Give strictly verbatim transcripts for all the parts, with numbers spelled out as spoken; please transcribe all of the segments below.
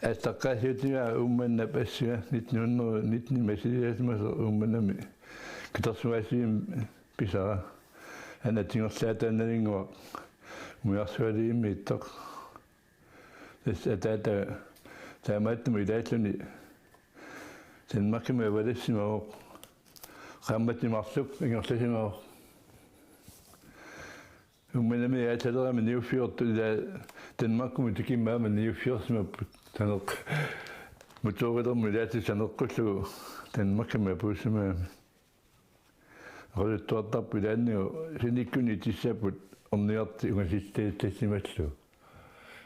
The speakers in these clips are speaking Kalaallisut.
Aallaqqaasiutigaa Uummannap assinga nitten hundrede nitten-imi assiliisimasoq Uummannami katersugaasivimmi pisara. Aana tigorlaataannalinnguaq umiarsualivimmik ittoq. Tassa ataata taamaattumik ilaalluni Danmarkimi avalassimavoq. Qaammatit marluk ingerlasimavoq. Uummannami aallalerami niuffiortut ila Danmarkimut tikimmaama niuffiorsimapput saneq-, motorilermut ilaatigut saneqqullugu Danmarkimi apuussimagamik. Oqaluttuartarput ilaannigu sinikkunni itissapput ornigartik ungasitseettassimallugu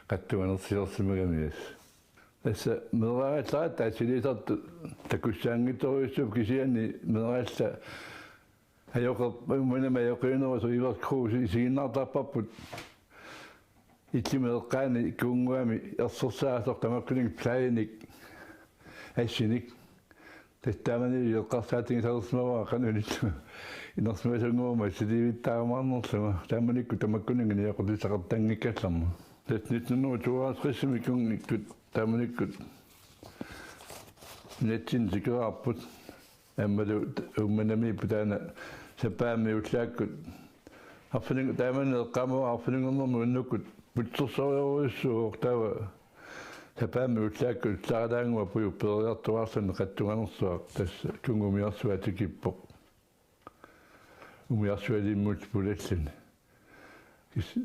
qatsunganersiorsimagamiuk. Tassa meeraagallaaratta assiliisartut takussaanngitsorujussuupput kisianni meeraalluta ajoqer-, Uummannami ajoqiunerusoq Evert Kruse isiginnaartarparput illimut eqqaani kuunnguami ersersaasoq tamakkuninnga plejenik assinik. Tassa taamanilu eqqarsaatigisalersimavara qanoq ilillugu inersimasunnguamik assiliivittaarumaarnerlunga. Taamanikkut tamakkuninnga nioqqutissaqartanngikkallarmat. Tassa nitten hundrede tooghalvtreds-imi kunngikkut taamanikkut nunatsinni tikeraarput. Aammalu Uummannamiipput taanna sapaammi ullaakkut. Arfining-, taamani eqqaamavara arfininngornermi unnukkut putsersorujussuuvoq, taava sapaammi ullaakkut ullaaralaannguaq puju peeriartuaarluni qatsunganersuaq, tassa kunngup umiarsuaa tikippoq. Umiarsualivimmut pulalluni. Kis-,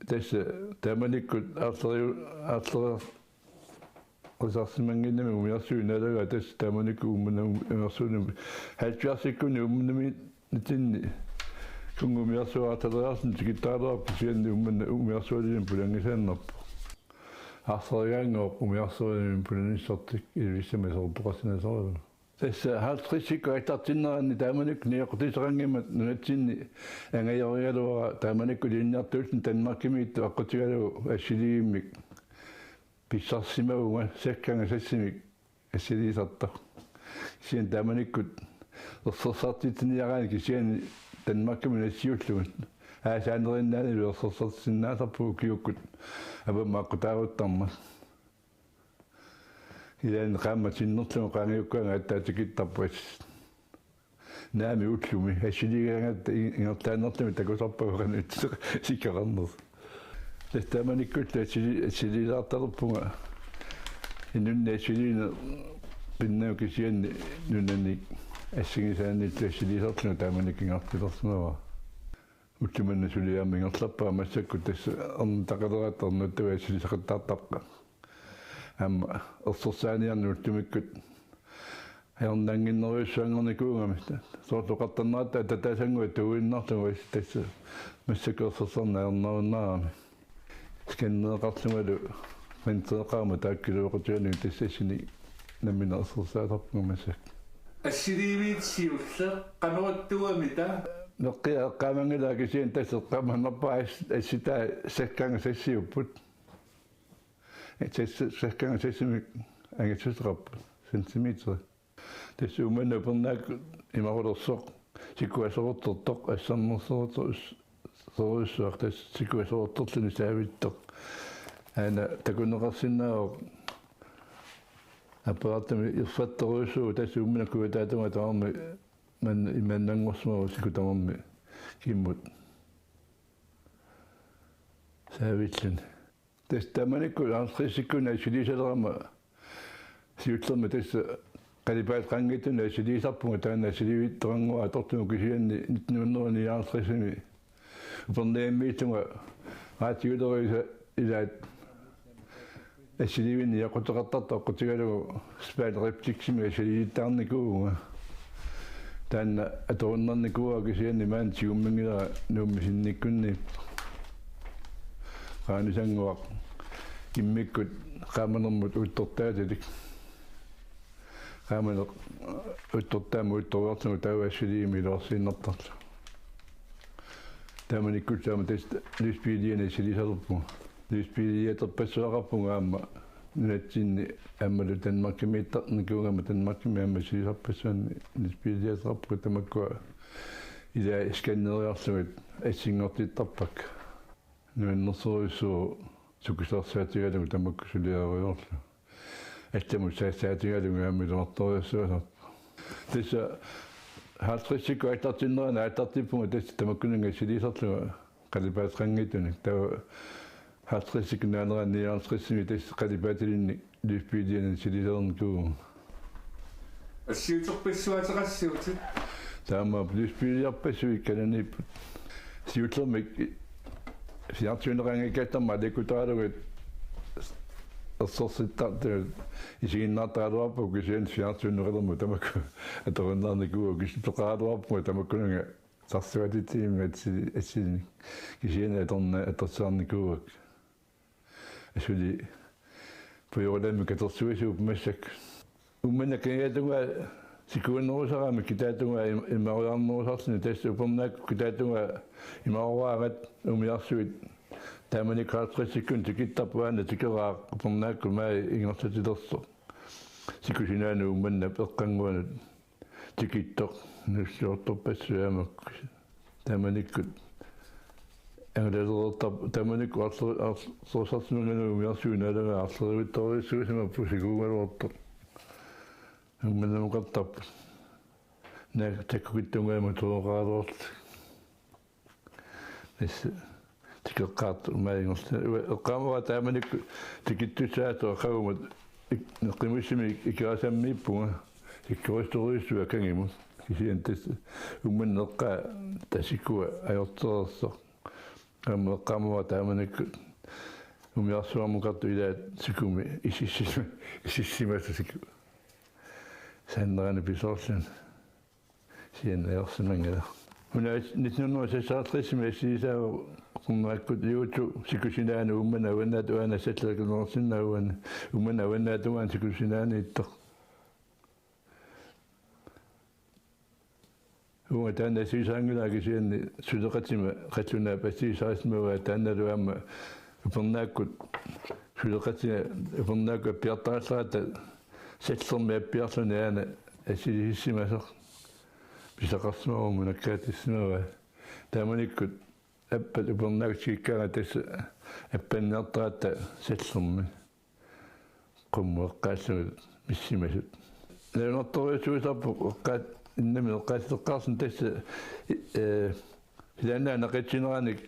tassa taamanikkut aarleriu-, aarleriarsimannginnami umiarsuit naalagaat, tassa taamanikkut Uummannap umiarsuunermi halvfjerdsikkunni Uummannamiitsinni kunngup umiarsuaa aarleriarluni tikittaraluarpoq, kisianni Uummannap umiarsualivimmut pulanngisaannarpoq. Aarlerigaanngooq umiarsualivimmut pulannissortik, ilivissami aserortoqarsinnaasaralugu. Tassa halvtredsikkut aallartinneranni taamanikkut nioqqutissaqanngimmat nunatsinni angajorigaluara taamanikkut ilinniartuulluni Danmarkimiittut aqqutigalugu assiliivimmik pissarsimavunga, seks gange seks-imik assiliisartoq. Kisianni taamanikkut ersersartitsiniaraanni kisianni Danmarkimut nassiullugit aasaanerinaanilu ersersartitsisinnaasarpugut ukiukkut avammut aqqutaaruttarmat. Ilaanni qaammat sinnerlugu qaangiukkuaannga aatsaat tikittarpoq. Naamik ullumi assiliigaangatta i-, ingerlaannartumik takusarpagut qanoq isikkoqarnersoq. Tassa taamanikkullu assili-, assiliilaartalerpunga inunnik assiliineq pinnagu kisianni nunani assigisaanillu assiliisarlunga taamanikkut ingerlalersimavara. Ulloq manna suli aamma ingerlappara massakkut, tassa ernuttaqaleratta ernuttagut assilisaqattaartarput. Aamma ersersaaniarneq ullumikkut ajornannginnerujussuanngornikuugami. Soorlu oqartarneratta atataasannguaq tuuinnarlugu, tassa massakkut ersersarneq ajornarunnaarami. Scanneqarlungalu printereqarmat taakkiluoqutigalugu tassa assinik nammineq ersersaasarpunga massakkut. Assiliiviit siulleq qanoq ittuugami taava? Meqqia eqqaamanngilara kisianni tassa eqqaamanerpaaq ass-, assitai seks gange seks-iupput. Tassa seks gange seks-imik angissuseqarput, centimeter. Tassa Uummannap upernaak imarulersoq, sikuaserortortoq, assernersorujussuaq, tassa sikuaserortorluni saavittoq. Aana takuneqarsinnaavoq apparaatimi erfattorujussuuvoq, tassa Uummannap kujataatungaa tamarmi man-, imaannanngorsimavoq, siku tamarmi kimmut saavilluni. Tassa taamanikkut halvtredsikkunni assiliisalerama siullermik tassa qalipaateqanngitsunik assiliisarpunga, taanna assiliivittoqannguara atorlugu, kisianni nitten hundrede nioghalvtreds-imi upernavimmillunga raatiulerisat ilaat assiliivinnit aqqutigalugu spejlrefleksimik assiliivittaarnikuuvunga. Taanna atorunnarnikuuara, kisianni maani tigumminngilara Nuummi sinnikkunniippoq. Qaanisannguaq immikkut qaamanermut uttortaatilik. Qaamaneq uttortaammat uttoriarlugu taava assiliivimmi iluarsiinnartarlugu. Taamanikkullu aamma tassa lysbiilianik assiliisalerpunga. Lysbiiliaterpassuaqarpunga aamma nunatsinni aammalu Danmarkimiittarnikuugama, Danmarkimi aamma assilisarpassuarnik lysbiiliaterpassuit, tamakkua ilai scanneeriarlugit assinngortittarpakka. Nuannersorujussuuvoq sukkisarsaatigalugu tamakku suliarerujoorlugit. Allamut saassaatigalugu aamma iluartorujussuusarpoq. Tassa halvtredsikkut aallartinnerani aallartippunga tassa tamakkununnga assiliisarlunga qalipaateqanngitsunik. Taava halvtredsikkut naanerani nioghalvtredsimi tassa qalipaatilinnik lysbiilianik assiliisarnikuuvunga. Assiuterpassuateqassiutit. Taamaappoq lysbiiliarpassuit kananiipput. Siullermik fjernsyneqanngikkallarmat aliikkutaralugu ersersittartut isiginnaartaraluarpakka kisianni fjernsyneqalermat tamakku atorunnaarnikuuakka kisianni peqaraluarpunga tamakkununnga sarsuatitsigimmat assi-, assiliinik. Kisianni atorna-, atorsaarnikuuakka. Suli pujorulammik katersuisuupput massakkut. Uummannap kangaatungaa sikuunnerusarami kitaatungaa im-, imarujaarnerusarluni tassa upernaakkut kitaatungaa imarujaaraat umiarsuit taamanikkut halvtredsikkunni tikittarput aana tikeraaq upernaakkut maani ingerlatilersoq. Sikusinaanut Uummannap eqqannguanut tikittoq nuussiortorpassuit aamma taamanikkut angalalereertarput taamanikkut arler-, arlersarsimanngikkaanni umiarsuit naalagaat arlerivittorujussuusimapput sikuugaluartoq. Uummannamukartarput. Naak takkukitsunnguamik tooqaraluartut. Tassa tikeqqaartoq maani ingerla-, uanga eqqaamavara taamanikkut tikittussaasut aqagumat ik-, qimussimi ikerasammiippunga ikkorissorujussuit akangimut. Kisianni tassa Uummannap eqqaa tasikua ajortereersoq. Aamma eqqaamavara taamanikkut umiarsuarmukartut ilaat sikumi isissima-, isissimasut siku-, saannerani pisoorluni. Siannersimanngilaq. Una nitten hundrede seksoghalvtredsimi assiliisaavoq upernaakkut Juutu sikusinaanut Uummannap avannaata uani assallerakinnersinnaavat uani Uummannap avannaatungaani sikusinaaniittoq. Uanga taanna assiliisaanngilara kisianni suleqatima qallunaap assiliisarisimavaa taannalu aamma upernaakkut suleqatima upernaakkut appiartarallaratta sallermi appiarluni aana assiliisissimasoq pisaqarsimaguma nakkaatitsimavaa. Taamanikkut appat upernaakkut tikikkaangat tassa appanniartaratta sallermi qummut eqqaallugit missimasut. Nalunartorujussuusarpoq eqqaat innami eqqaassaleqqaarluni tassa, ee, ilaannaanaqitsineranik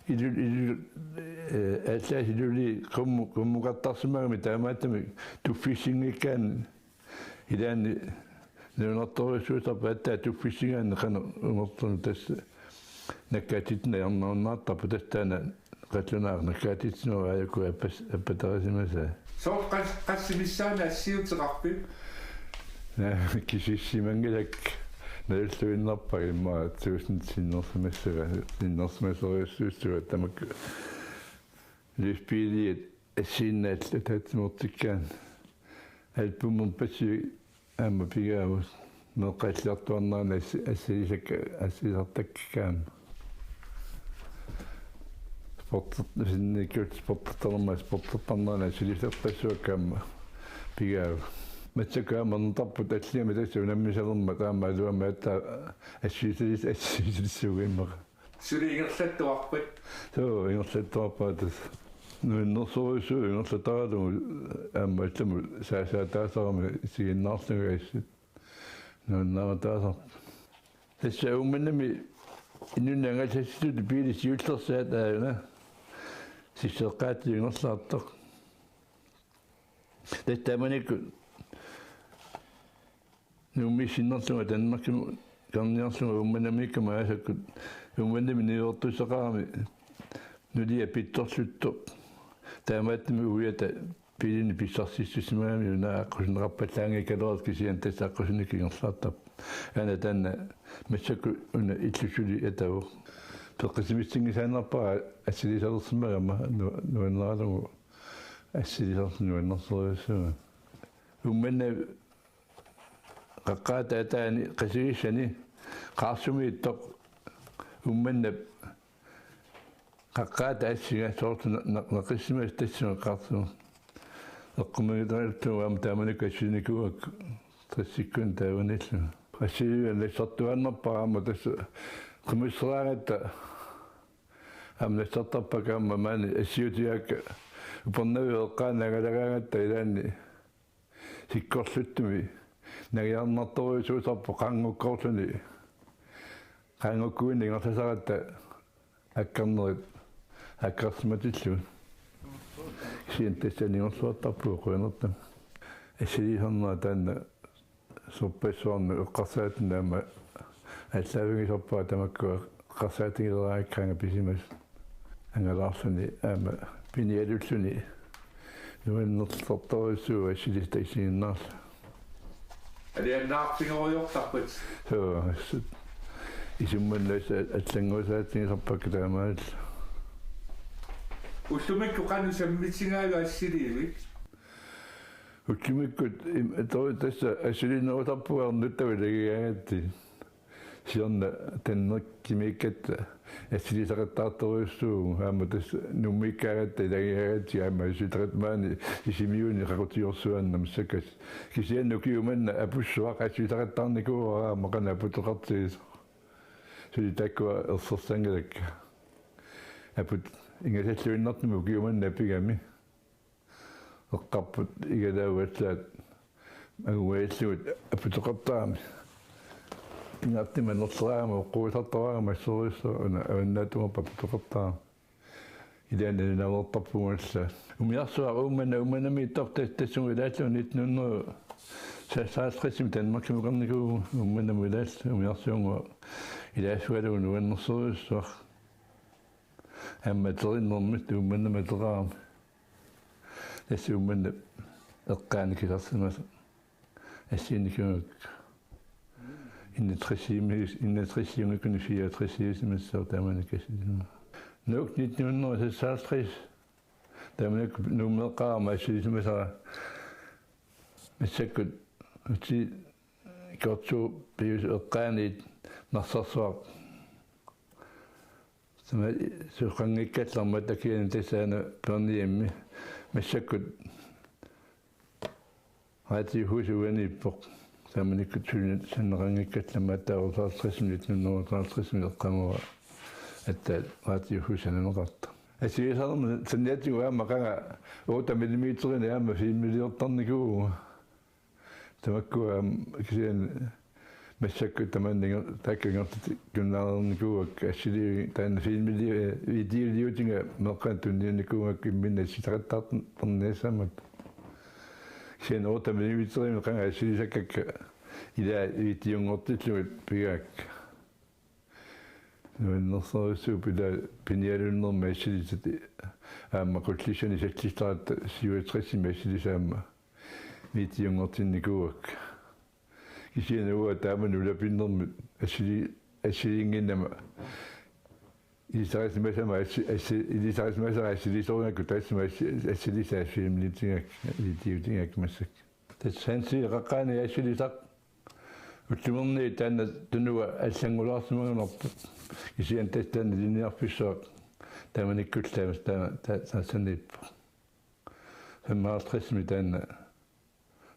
ilu-, ilu-, ee, aallaasa ilulii qummu-, qummukartarsimagami taamaattumik tuffissinngikkaanni ilaanni nalunartorujussuusarpoq aatsaat tuffissigaanni qanoq umertorneq tassa nakkaatitsineq ajornarunnaartarpoq tassa taanna qallunaaq nakkaatitsimavaa aajuku appas-, appatarisimasaa. Sooq qas-, qassit missaanni assiuteqarpit? Naa, kisissimanngilakka nalulluinnarpara immaqa tuusintit sinnersimassavat, sinnersimasorujussuussavat tamakku. Lysbiiliat assiinnaallu ataatsimoortikkaanni. Albumerpassuit aamma pigaavut. Meeqqalliartuarnerani assi-, assilisakka-, assilisartakkakka aamma. Sporter-, sinnikkut sportertarnermut, sportertarnerani assiliserpassuakka aamma pigaavut. Massakkut aamma ernutarput alliammi tassa unammisalermat aamma aluammi aatsaat assilisalis-, assilisalisuugut immaqa. Suli ingerlattuarpat? Suu, ingerlattuarpara tassa. Nuannersorujussuuvoq ingerlataralugu aamma allamut saassaataasarami isiginnaarlugu assut. Nuannaarutaasarpoq. Tassa Uummannami inunnut angallassisutut biilit siullersaat aajuna. Sisseqqaatsit ingerlaartoq. Tassa taamanikkut Nuummiit sinnerlunga Danmarkimut kanniarlunga Uummannamiikkama aasakkut Uummannami niuertussaqarami nulia pitsorluttoq. Taamaattumik uiata biilinik pissarsissusimagami una aqqusineqarpallaanngikkaluartoq kisianni tassa aqqusinikkut ingerlaartarpoq. Aana taanna massakkut una illut suli atavoq. Peqqissimissinngisaannarpara assilisalersimagama nu-, nuannaralugu assilisarluni nuannersorujussuuvoq. Uummannap qaqqaata ataani Qasigissani Qaarsumiittoq Uummannap qaqqaata assinga soorlu na-, na-, naqissimasut tassunga Qaarsuup. Eqqumiitsuaraluttugu aamma taamanikkut assilinikuuakka tressikkunni taavanillu. Assiliineq nassartuaannarpara aamma tassa qimusseraangatta aamma nassartarpakka aamma maani assiutigaakka Upernaviup eqqaani angalagaangatta ilaanni Tikkorluttumi nangiarnartorujussuusarpoq qaanngukkoorluni. Qaanngukkuini ingerlasaratta akkarnerit akkarsimatillugit. Kisianni tassa ingerluartarpugut qujanartumik. Assiliisarnera taanna sorpassuarnut eqqarsaatinik aamma aallaavigisarpara, tamakku eqqarsaatigileraakkaanga pisimasut angalaarluni aamma pinialulluni nuannersortorujussuuvoq assiliisartut isiginnaarlugit. Aliannaarfigerujoortarput. Suu, assut. Isummannaasa allannguusaatigisarpakka taamaalillutik. Ullumikkut qanoq sammisigaajuk assiliivik? Ullumikkut im-, to-, tassa assiliinerusarpugut nuttagut ilagigaangatsigit. Siorna Danmarkimiikkatta assilisaqattaartorujussuuvugut, aamma tassa Nuummiikkaangatta ilagigaangatsigit aamma assiliisaqattaarneq maani Sisimiuni qaqutigoorsuaannarmat sakkas. Kisianni ukiumanna apussuaq assilisaqattaarnikuuara aamma qanoq aputoqartigisoq. Suli taakkua ersersanngilaakka. Aput ingasalluinnartumik ukiumanna apigami. Eqqarput igalaaguallaat angugajallugu aputoqartarami. Pingaartumik anorleraangama oqquisartaraangama assorujussuaq una avannaatungaarput aputoqartarami. Ilaanni naamertarpunga alla. Umiarsuaq Uummannaq Uummannamiittoq tas-, tassunga ilaallugu nitten hundrede seksoghalvtredsimi Danmarkimukarnikuuvugut Uummannamut ilaallugu, umiarsuannguaq ilaassugalugu nuannersorujussuaq. Aamma ateriinnermit Uummannamut ateqarami. Tassa Uummannap eqqaani kisarsimasoq assigiinnikuugakku. Enogtresimi, enogtresiunngikkunik fireogtresiusimassaaq taamani assiliisarama. Nuuk nitten hundrede seksoghalvtreds. Taamanikkut Nuummeeqqaarama assilisimasara. Massakkut uti Kortsuup piviusup eqqaaniit Narsarsuaq. Tama susoqanngikkallarmat akiani tassa aana Børnehjemmi. Massakkut Radiohusi uaniippoq. Taamanikkut suli sanneqanngikkallarmat aatsaat otteoghalvtredsimi, nitten hundrede otteoghalvtredsimi eqqaamavara aatsaat Radiohusi sananeqartoq. Assiliisarnermut saniatigut aamma qanga otte millimeterinik aamma filmiliortarnikuuvugut. Tamakkua, aamma, kisianni massakkut tamanna inger-, taakku ingerlatikkunnaarnikuuakka assiliivik taanna filmili-, videoliutiga meeqqanut tunniunnikuugakku imminnut assilisaqattaartarniassammata. Kisianni otte millimeterimik qanga assilisakkakka ilaa videonngortillugit pigaakka. Nuannersorujussuuvoq ilaa pinialunnermik assilisat, aamma Qullissani sallittaratta syvogtresimi assilisaat aamma videonngortinnikuuakka. Kisianni uanga taamani ulapinnermut assili-, assiliinnginnama ilisarisimasama assi-, assi-, ilisarisimasara assilisorigakku taassuma assi-, assilisaat filmilitigakku, videotigakku massakkut. Tassa Hansi qaqqaani assilisaq. Ullumiinnerni taanna tunuga allanngulaarsimagunarpoq. Kisianni tassa taanna ilinniarfissuaq taamanikkullu taama ta-, ta-, tassaniippoq. Femoghalvtredsimi taanna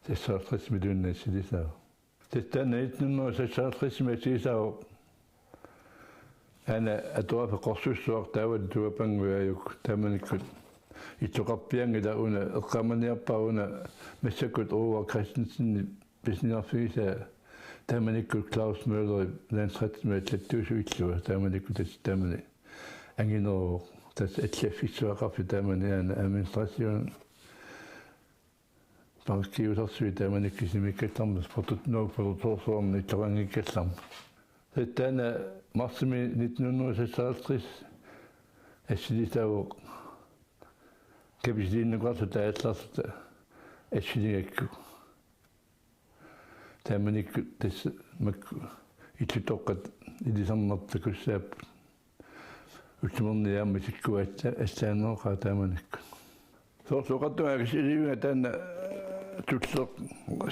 seksoghalvtredsimiluunniit assilisaavoq. Tassa taanna nitten hundrede seksoghalvtredsimi assilisaavoq. Aana atuarfik qorsussuaq taavalu tuapannguajuk taamanikkut. Illoqarpianngilaq una eqqaamaniarpara una massakkut Roar Christensen pisiniarfigisaa taamanikkut Claus Møller Landsretimi allattuusuillugu taamanikkut tassa taamani angineruvoq tassa allaffissuaqarfik taamani aana administration Paarkiusarsui taamanikkut kisimiikkallarmat, Spotut Nuuk Spotut Sorsuarmi illoqanngikkallarmat. Taanna marsimi nitten hundrede seksoghalvtreds assilisaavoq kapisilinnukarluta aallarluta assiligakku. Taamanikkut tassa makku illutoqqat ilisarnartut takussaapput. Ullumiinnerni aamma sikkua assa-, assaaneroqaat taamanikkut. Soorlu oqartunga kisiliivinga taanna tulleq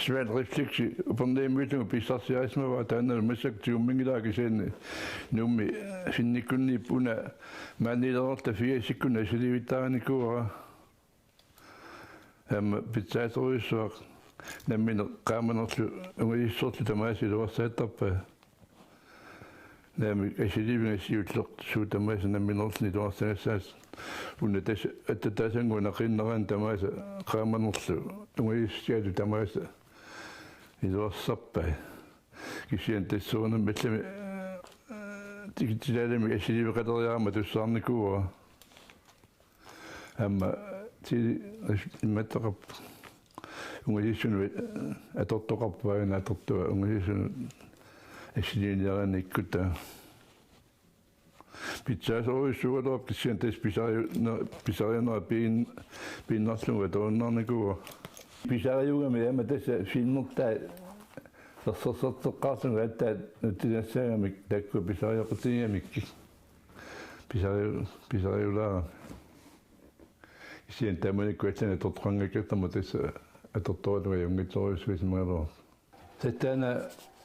Svend Refleksi Upernavimmiullunga pissarsiarisimavaa, taanna massakkut tigumminngilara kisianni Nuummi Finnikkunniippoq una maaniilerorta firsikkunni assiliivittaarinikuuara. Aamma pitsaasorujussuaq nammineq qaamanerlu ungajussuarlu tamaasa iluarsaattarpaa. Naamik, assiliivik siulleq suut tamaasa nammineerluni atuarsagassaat. Una tassa attataasanngua naqiinnarani tamaasa qaamanerlu ungasialu tamaasa iluarsarpai. Kisianni tassuunami allami tikitsilaarami assiliiveqaleriarama tussaarnikuuara. Aamma ti imaattoqarpoq. Ungasissunut atortoqarpoq, aana atortua ungasissunut assiliiniaraanni ikkuttaa. Pitsaasorujussuugaluarpoq kisianni tassa pisariu-, na-, pisariunera piin-, piinnarlugu atuinnarnikuuara. Pisariugami aamma tassa filmertaa erserserteqqaarlugu aatsaat nutsinassaagamik taakkua pisariaqutigigamikku. Pisariu-, pisariulaarami. Kisianni taamanikkut allanik atortoqanngikkallarmat tassa atortoralugu ajunngitsorujussuusimagaluarpoq. Tassa taanna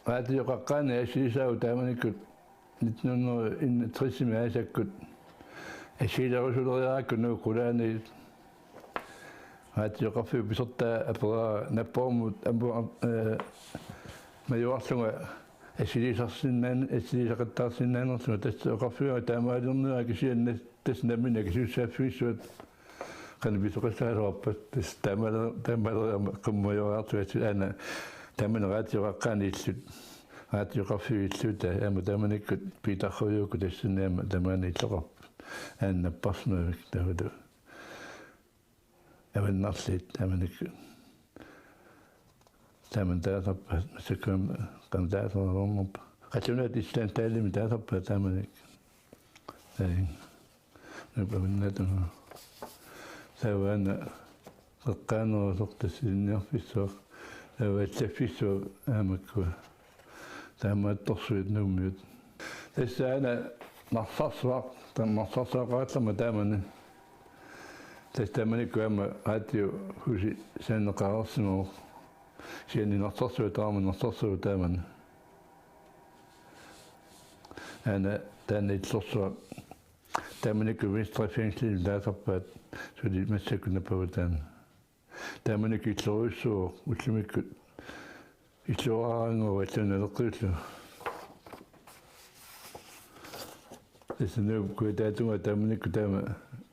raatioqaqqaani assilisaavoq taamanikkut nitten hundrede enogtresimi aasakkut assililerusuleriarakku Nuup qulaaniit. Raatioqarfiup pisortaa aperaara napparmut aamma, eh, majuarlunga assilisarsinnaan-, assilisaqattaarsinnaanerlunga, tassa oqarfigaara taamaalernera kisianni tassa nammineq akisussaaffigissavat qanoq pisoqassagaluarpat, tassa taamaale-, taamaaleriarmat qummajoraartuat aana taamani raatioqaqqaani illut, raatioqarfiup illuutaa, aamma taamanikkut Piitarrujuukkut tassani aamma tamaani illoqarput. Aana napparsimavik taavalu. Avannarliit taamanikkut. Taamani taasarpaat, massakkut qanoq taasarnerpa. Qallunaat Island Dale-mi taasarpaat taamanikkut. Ai. Nuup Avannaata. Taava aana qeqqaanerusoq tassa ilinniarfissuaq. Taava allaffissuaq aamma makkua. Taamaattorsuit Nuummiut. Tassa aana Narsarsuaq, taava Narsarsuaqarallarmat taamani. Tassa taamanikkut aamma raatiohusi saaneqareersimavoq. Kisianni Narsarsuaq taama Narsarsuaq taamani. Aana taanna illorsuaq. Taamanikkut Vestre Fængsel taasarpaat, suli massakkut nappagut taanna. Taamanikkut illorujussuuvoq ullumikkut. Illuaraanngua allanut naleqqiullugu. Tassa Nuup kujataatungaa taamanikkut taama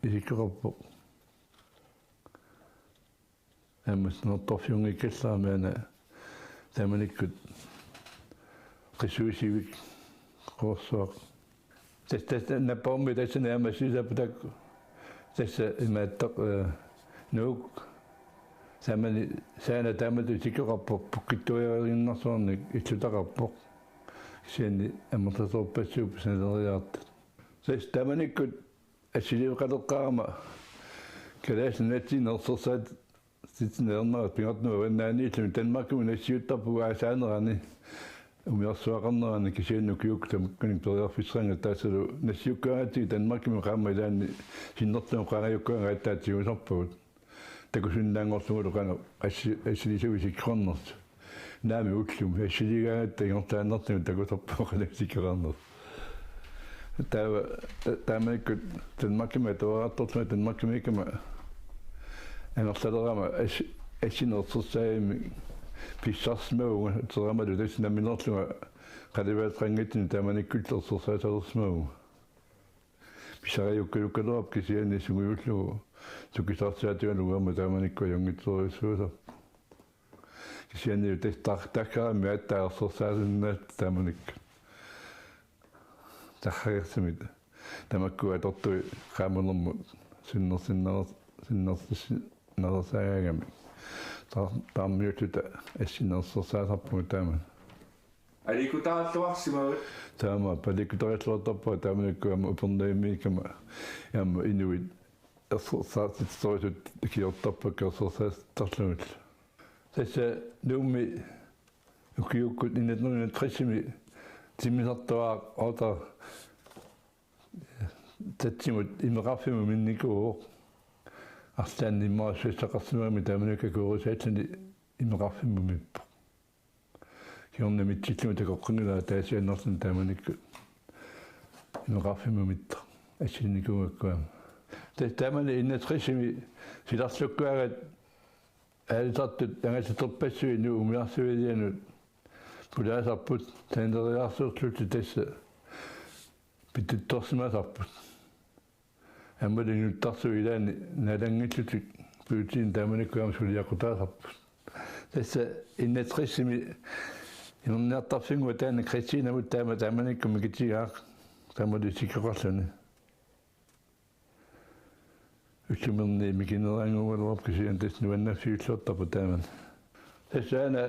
isikkoqarpoq. Aamma sinertorfiunngikkallarami aana taamanikkut qisuisivik qoorsuaq. Tassa, tassa napparmi tassani aamma assilisarput taakku. Tassa imaattoq, eh, Nuuk. Taamani saana taamatut isikkoqarpoq, pukkittuariinnarsuarnik illutaqarpoq. Kisianni amerlasoorpassuupput sanaleriartut. Tassa taamanikkut assiliiveqaleqqaarama kalaallit nunatsinnut ersersaat- Titsinneernaat pingaartumik avannaaniilluni Danmarkimut nassiuttarpugut aasaanerani umiarsuaqarnerani, kisianni ukiukkut tamakkununnga periarfissaqanngilaq, taassalu nassiukkaangatsigit Danmarkimut qaammat ilaanni sinnerlugit qaangajukkaangat aatsaat tigusarpagut. Takusinnaanngorlugulu qanoq assi-, assilisavit isikkoqarnersut. Naamik, ullumi assiliigaangatta ingerlaannartumik takusarpagut qanoq isikkoqarnersut. Taava, ta-, taamanikkut Danmarkimi atuariartorlunga Danmarkimiikkama angerlalerama as-, assineq ersersaagamik pissarsimavunga, ateramalu tassa nammineerlunga qalipaataqanngitsunik taamanikkullu ersersaasalersimavunga. Pisariukkalukkaluarpoq kisianni sungiullugu tukisaarsaatigalugu aamma taamanikkut ajunngitsorujussuusarpoq. Kisianni tassa tar-, takkarammi aatsaat ersersaasinnaasoq taamanikkut. Tarragersimit tamakkua atortui qaamanermut sinnersinneres-, sinnersinnerersagaangamik. Tar-, tarmiulluta assineq ersersaasarpugut taamani. Aliikkutaalluarsimavit? Taama, aliikkutaalluartarpara taamanikkut aamma Upernavimmiikkama aamma inuit ersersaartitserisut ikiortarpakka ersersaasartarlugit. Tassa Nuummi ukiukkut nitten hundrede enogtresimi timmisartuaaq Otto tatsimut imeqarfimmut minnikuuvoq. Arlaanni immaqa susassaqarsimagami taamanikkut akuerisaalluni imeqarfimmut mippoq. Kingorna mitsillugu takoqqinngilaq ataasiaannarluni taamanikkut imeqarfimmut mittoq assilinikuugakku aamma. Tassa taamani enogtresimi silarlukkuagat aalisartut angallaterpassuit Nuup umiarsualianut pulaasarput sanileriaaserlutik, tassa pituttorsimasarput. Aammalu nuttarsuit ilaanni naalanngillutik politiinut taamanikkut aamma suliaqutaasarput. Tassa enogtresimi inerniartarfinnguaq taanna Kristiinamut taama taamanikkut mikitigaaq taamalu isikkoqarluni. Ullumiinni mikinerannguugaluarpoq kisianni tassa nuannaarfiulluartarpoq taamani. Tassa aana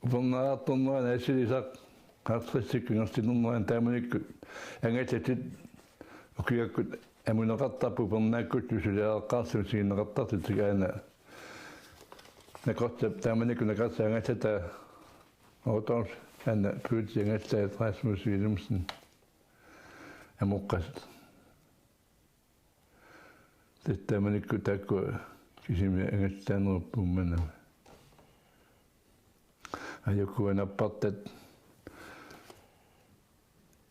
upernaartornerani assilisaq halvtredsikkut ingerlanerani taamanikkut angallatit ukiakkut amuneqartarput upernaakkullu suliareqqaarlugit isiginneqartarlutik aana Nakorsap taamanikkut Nakorsap angallataa Otto aana Pyrthi angallataa Rasmus Wilhelmsen amoqqasut. Tassa taamanikkut taakku kisimi angallataanerupput Uummannami. Ajokkut anappartat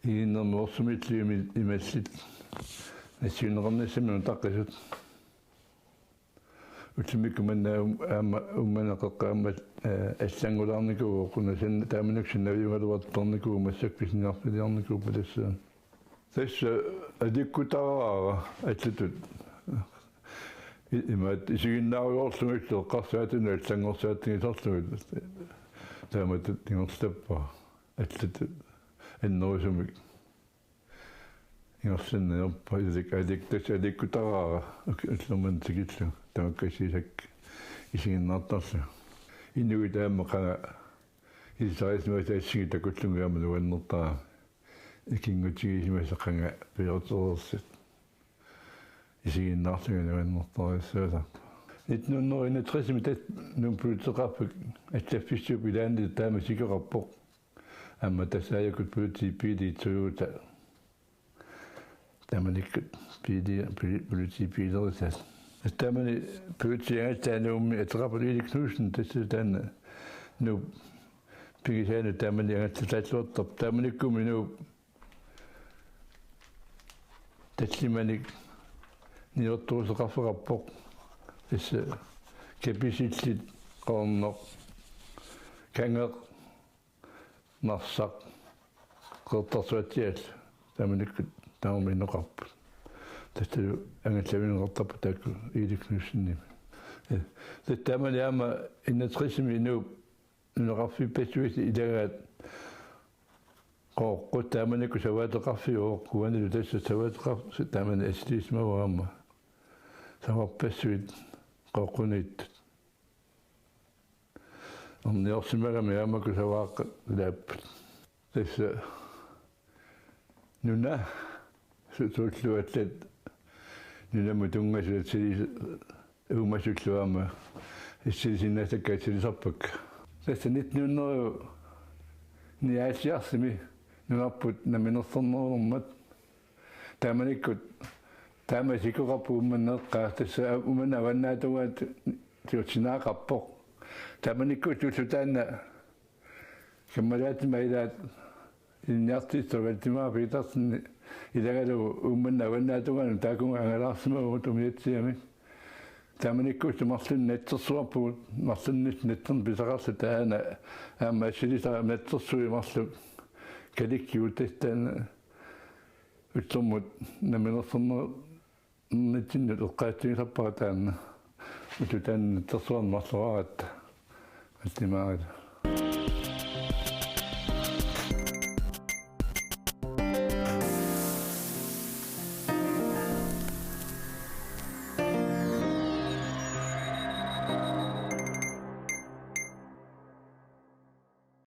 iginnermut orsumillu imi-, imallit nassiunneqarnissamut nutaqqisut. Ullumikkut manna um-, aamma Uummannap qeqqanut aamma, eh, allanngulaarnikuuvoq, una sin-, taamanikkut sinnaviugaluartoq tornikuuvoq, massakkut pisiniarfiliarnikuupput tassa. Tassa aliikkutaraara allatut. I-, imaat isiginnaarujoorlugit eqqarsaatinut allanngorsaatigissarlugit. Taamatut ingerlappara allatut annerusumik ingerlanneq ajorpara. Alik-, alik-, tassa aliikkutaraara uk-, ullormut tikillugu tamakkiisumik isiginnaartarlugu. Inuit aamma qanga ilisarisimasut assingi takullugit aamma nuannertarami. Ikinngutigisimasut qanga piareersut isiginnaarlugit nuannertarsuusarput. Nitten hundrede og enogtresimi tassa Nuup politeeqarfik allaffissuup ilaani taama isikkoqarpoq. Aamma tassa aajuku politibiili Toyota. Taamanikkut biili-, poli-, politibiilerisat. Taamani politiit angallatit Nuummi ateqarput Erik Knudsen, tassa taanna Nuup pigisaanut taamani angallataalluartarpoq. Taamanikkummi Nuup tallimanik niuertoruseqarfeqarpoq. Tassa Kapisillit, Qoorneq, Kangeq, Narsaq, Qeqertarsuatsiaat taamanikkut tamarmik inoqarput. Tassalu angallavigineqartarput taakku Erik Knudsenimit. Eh, tassa taamani aamma enogtresimi Nuup nunaqarfippassuit ilagaat Qooqqut, taamanikkut savaateqarfiuvoq, uanilu tassa savaateqarfik taamani assiliissimavoq aamma. Savarpassuit Qooqquniittut. Erniorsimagami aamma kusavaaqqat ilaapput. Tassa nuna su-, suulluallat nunamut tunngasut assilis-, uumasullu aamma assilisinnaasakka assilisarpakka. Tassa nitten hundrede nioghalvfjerdsimi nunarput namminersornerulermat taamanikkut taama isikkoqarpoq Uummannap eqqaa, tassa Uummannap avannaata tungaanut siusinnaaqarpoq. Taamanikkut tullu taanna kammalaatima ilaat ilinniartitsisut Valdemar Petersen ilagalugu Uummannap avannaata tungaanut taakkununnga angalaarsimavugut umiatsiamik. Taamanikkullu marlunnik natsersuarpugut, marlunnik natserneq pisaqarluta aana aamma assilisara natsersuit marluk kalikkigut, tassa taanna ullormut namminersorneq- -nitsinnut eqqaatsigisarpara taanna. Ullut taanna natsersuarneq marloraaratta. Attimaarit.